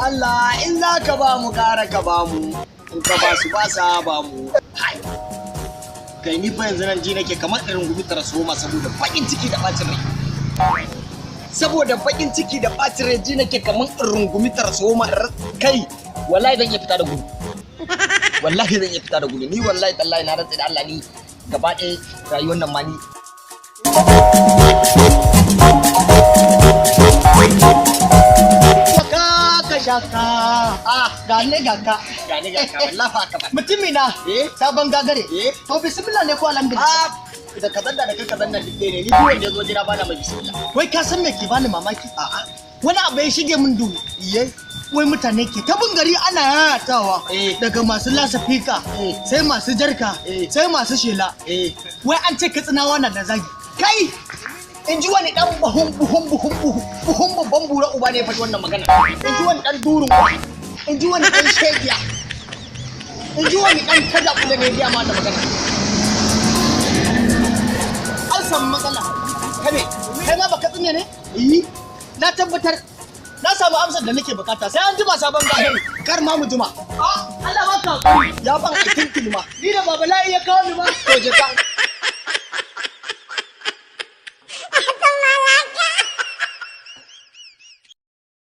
Allah, in za ka ba mu gara ka ba mu, in ka ba su ba sa ba mu. Hai. Kai, ni fa yanzu nan ji nake kamar irin gumi transformer saboda bakin ciki da bacin rai. Saboda bakin ciki da bacin rai ji nake kamar in rungumi transformer. Kai, wallahi zan iya fita da gudu. Wallahi zan iya fita da gudu. Ni wallahi tallahi, na rantsa da Allah, ni gaba ɗaya rayuwar nan ma ni. Ka ka shaka. Ah, Ga ne ga ka. Gani ga ka, wallahi haka ba. Mutumi na. Eh? Sabon gagare. Eh? To, bismillah ne ko alhamdulillah? Ah, da kazan da kai kazan nan duk ɗaya ne. Ni duk wanda ya zo jira bana mai bismillah. Wai ka san me ke bani mamaki? A'a. Wani abu ya shige min duhu. Iye. Wai mutane ke ta bin gari ana yayatawa. Eh. Daga masu lasa fika, Eh. sai masu jarka, Eh. sai masu shela. Eh. Wai an ce Katsinawa na da zagi. Kai, in ji wani dan buhun buhun buhun buhun buhun babban bura uba ne ya faɗi wannan magana. In ji wani dan durun uba. In ji wani dan shegiya. In ji wani dan kaza kula ne ya biya ma da magana. An samu matsala. Kame. Kai ma baka tsine ne? Yi. Na tabbatar na samu amsar da nake bukata. Sai an jima, sabon gagare. Kar ma mu jima. Ah, Allah baka hakuri. Ya ban aikin kilma. Ni da Baba La'i ya kawo ni ma. To, je ka.